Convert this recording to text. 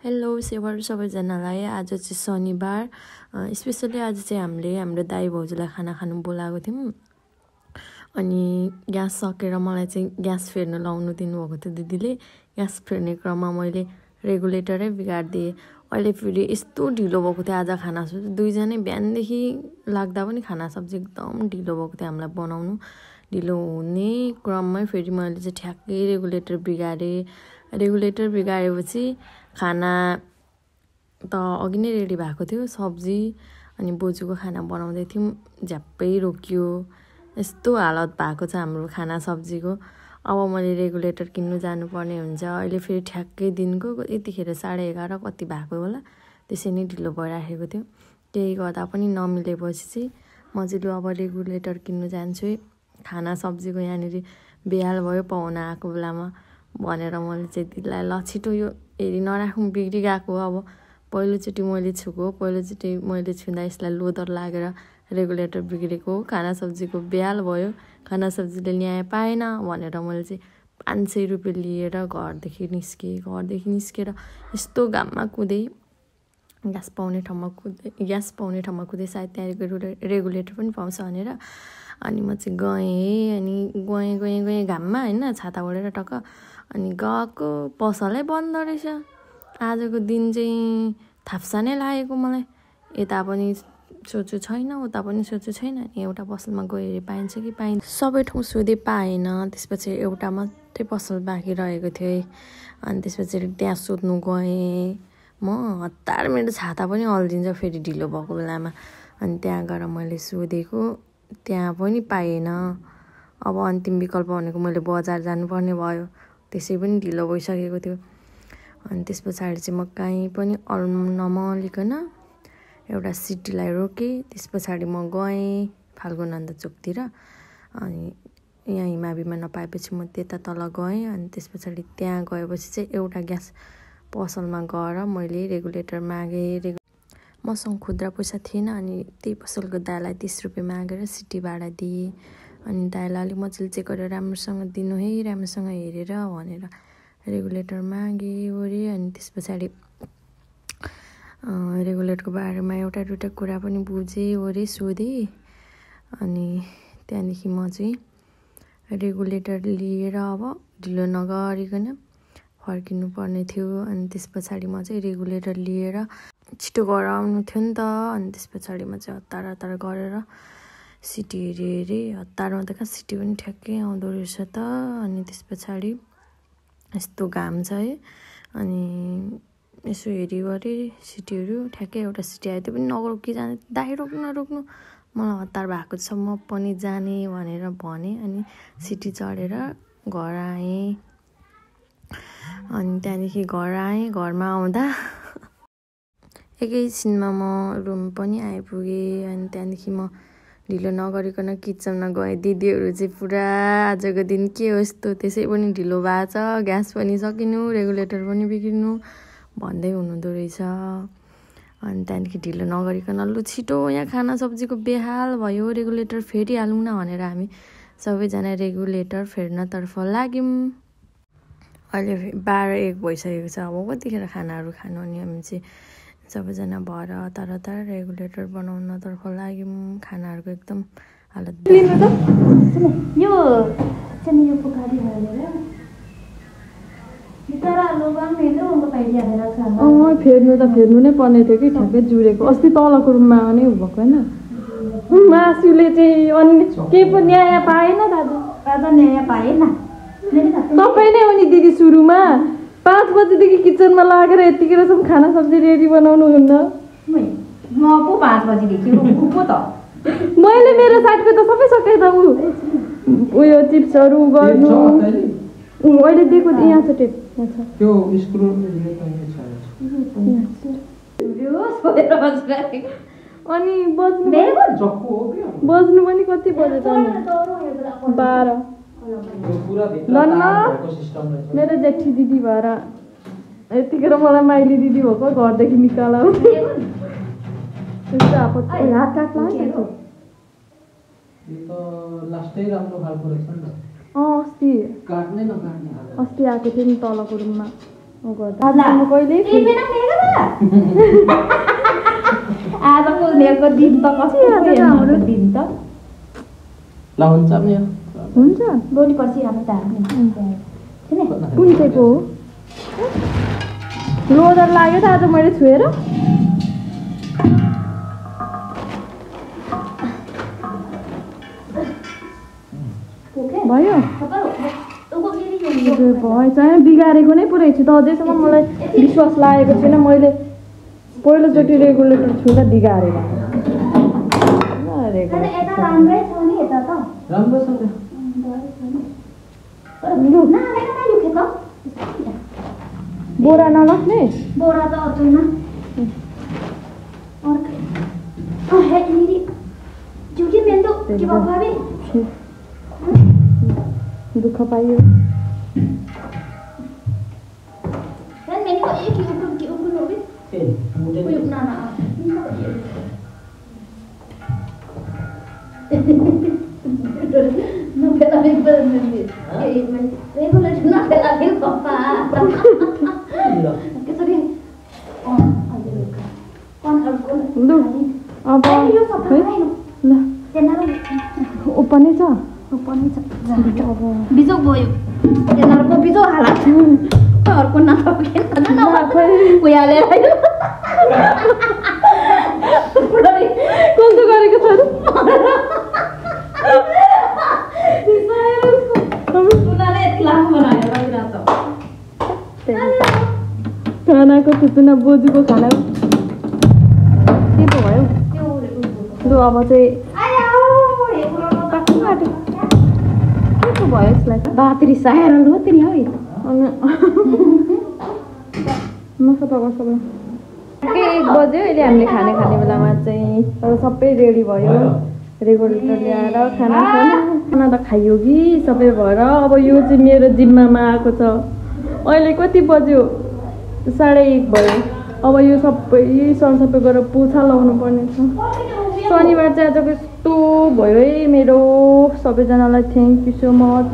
Hello सेवाहरू सबैजनालाई। आज चाहिँ शनिबार, स्पेसली आज चाहिँ हामीले हाम्रो दाइ भाउजूलाई खाना खानु बोलाएको थियौँ। अनि ग्यास सकेर मलाई चाहिँ ग्यास फेर्न लाउनु दिनुभएको थियो दिदीले। ग्यास फेर्ने क्रममा मैले रेगुलेटरै बिगारिदिएँ। अहिले फेरि यस्तो ढिलो भएको थियो आज खाना सब्जी, दुईजनै बिहानदेखि लाग्दा पनि खाना सब्जी एकदम ढिलो भएको थियो हामीलाई बनाउनु। ढिलो हुने क्रममै फेरि मैले चाहिँ ठ्याक्कै रेगुलेटर बिगारेँ। रेगुलेटर बिगारेपछि खाना त अघि नै रेडी भएको थियो, सब्जी अनि बोजूको खाना बनाउँदै थियौँ, झ्याप्पै रोकियो। यस्तो हालत भएको छ हाम्रो खाना सब्जीको। अब मैले रेगुलेटर किन्नु जानुपर्ने हुन्छ। अहिले फेरि ठ्याक्कै दिनको यतिखेर 11:30 कति भएको होला, त्यसै नै ढिलो भइराखेको थियो। केही गर्दा पनि नमिलेपछि चाहिँ म चाहिँ अब रेगुलेटर किन्नु जान्छु है। खाना सब्जीको यहाँनिर बेहाल भयो पाहुना आएको बेलामा भनेर मैले चाहिँ दिदीलाई ल छिटो यो हेरी नराखौँ, बिग्रिगएको अब पहिलोचोटि मैले छुको, पहिलोचोटि मैले छुँदा यसलाई लोदर लागेर रेगुलेटर बिग्रेको, खाना सब्जीको बेहाल भयो, खाना सब्जीले ल्याए पाएन भनेर मैले चाहिँ 500 रुपियाँ लिएर घरदेखि निस्केर यस्तो घाममा कुदेँ, ग्यास पाउने ठाउँमा कुदेँ सायद त्यहाँ रेगुलेटर पनि पाउँछ भनेर। अनि म चाहिँ गएँ घाममा होइन, छाता ओढेर टक्क। अनि गएको पसलै बन्द रहेछ। आजको दिन चाहिँ थाप्सा नै लागेको मलाई। यता पनि सोचु छैन, उता पनि सोचु छैन। एउटा पसलमा गएर पाइन्छ कि पाइन्छ, सबै ठाउँ सोधे पाएन। त्यसपछि एउटा मात्रै पसल बाँकी रहेको थियो है। अनि त्यसपछि त्यहाँ सोध्नु गएँ म, हतार मेरो छाता पनि अल्झिन्छ फेरि ढिलो भएको बेलामा। अनि त्यहाँ गएर मैले सोधेको, त्यहाँ पनि पाएन। अब अन्तिम विकल्प भनेको मैले बजार जानुपर्ने भयो, त्यसै पनि ढिलो भइसकेको थियो। अनि त्यस पछाडि चाहिँ म कहीँ पनि नमलिकन एउटा सिटीलाई रोकेँ। त्यस पछाडि म गएँ फाल्गुनन्द चोकतिर। अनि यहाँ हिमावीमा नपाएपछि म त्यता तल गएँ। अनि त्यस पछाडि त्यहाँ गएपछि चाहिँ एउटा ग्यास पसलमा गएर मैले रेगुलेटर मागेँ। मसँग खुद्रा पैसा थिएन। अनि त्यही पसलको दाइलाई 30 रुपियाँ मागेर सिटी भाडा दिएँ। अनि दाइलाई अलिक मजाले चेक गरेर राम्रोसँग दिनु है, राम्रोसँग हेरेर भनेर रेगुलेटर मागेँ ओरेँ। अनि त्यस पछाडि रेगुलेटरको बारेमा एउटा दुइटा कुरा पनि बुझेँ ओरेँ, सोधेँ। अनि त्यहाँदेखि म चाहिँ रेगुलेटर लिएर अब ढिलो नगरिकन फर्किनु पर्ने थियो। अनि त्यस पछाडि म चाहिँ रेगुलेटर लिएर छिटो गराउनु थियो नि त। अनि त्यस पछाडि म चाहिँ हतार गरेर सिटी हेरेँ। हतारमा त कहाँ सिटी पनि ठ्याक्कै आउँदो रहेछ त। अनि त्यस पछाडि यस्तो घाम छ है। अनि यसो हेरी सिटीहरू ठ्याक्कै एउटा सिटी आयो, त्यो पनि नरोकी जाने। दाइ रोक्नु, मलाई हतार भएको छ, म पनि जाने भनेर भने। अनि सिटी चढेर घर आएँ। अनि त्यहाँदेखि घर आएँ। घरमा आउँदा एकैछिनमा म रुम पनि आइपुगेँ। अनि त्यहाँदेखि म ढिलो नगरिकन किचनमा गएँ। दिदीहरू चाहिँ पुरा आजको दिन के हो यस्तो, त्यसै पनि ढिलो भएको छ, ग्यास पनि सकिनु, रेगुलेटर पनि बिग्रिनु भन्दै हुनुहुँदो रहेछ। अनि त्यहाँदेखि ढिलो नगरिकन लु छिटो, यहाँ खाना सब्जीको बेहाल भयो, रेगुलेटर फेरिहालौँ न भनेर हामी सबैजना रेगुलेटर फेर्नतर्फ लाग्यौँ। अहिले 12-1 भइसकेको छ। अब कतिखेर खानाहरू खानु। अनि हामी चाहिँ सबैजना भएर हतार रेगुलेटर बनाउनतर्फ लाग्यौँ। खानाहरूको एकदम हालत फेर्नु नै पर्ने थियो कि ठ्याक्कै जुरेको। अस्ति तलको रुममा नै भएको होइन, मासुले चाहिँ अन्य केही पनि न्याय पाएन। दाजु न्याय पाएन। तपाईँ नै हो नि दिदी, सुरुमा 5 बजीदेखि किचनमा लागेर यतिखेरसम्म खाना सब्जी रेडी बनाउनु हुन्न। म पो 5 बजीदेखि पो त मैले मेरो साइडको त सबै सकेँ त। उयो चिप्सहरू गर्नु अहिले दिएको यहाँ छ, टेप त्यो स्क्रु अनि बज्नु पनि कति बजे त? 12। मेरो जेठी दिदी भएर यतिखेर मलाई माइली दिदी भएको घरदेखि निकाल। अस्ति आएको थियो नि तलको रुममा। म कहिले आजको लिएको दिन त कस्तो हाम्रो दिन त ल हुन्छ नि हुन्छ भोलि पर्सि हामी त कुन चाहिँको हो लोदर लाग्यो त आज मैले छुएर भयो भएछ बिगारेको नै पुरै छु त अझैसम्म मलाई विश्वास लागेको छैन मैले पहिलोचोटि रेगुलेटर छुँदा बिगारेर राम्रो छ बोरा नलाग्ने बोरा त अचेन दुःख पाइयो पनि छ बिजोक भयो तिनीहरूको बिजोक हाला अर्को नहालेर कस्तो गरेको छ खानाको थुतुना बोजूको खाना के पो भयो लु अब चाहिँ के पो भयो यसलाई बात रिसाएर लो तिनी है नसपा कसो के 1 बज्यो अहिले हामीले खाने बेलामा चाहिँ सबै रेडी भयो रेगुलेटर ल्याएर खाना त खाइयो कि सबै भएर अब यो चाहिँ मेरो जिम्मामा आएको छ अहिले कति बज्यो 1:30 भयो अब यो सबै सरसफाइ गरेर पोछा लाउनु पर्ने छ शनिबार चाहिँ आज कस्तो भयो है मेरो सबैजनालाई थ्याङ्क यू सो मच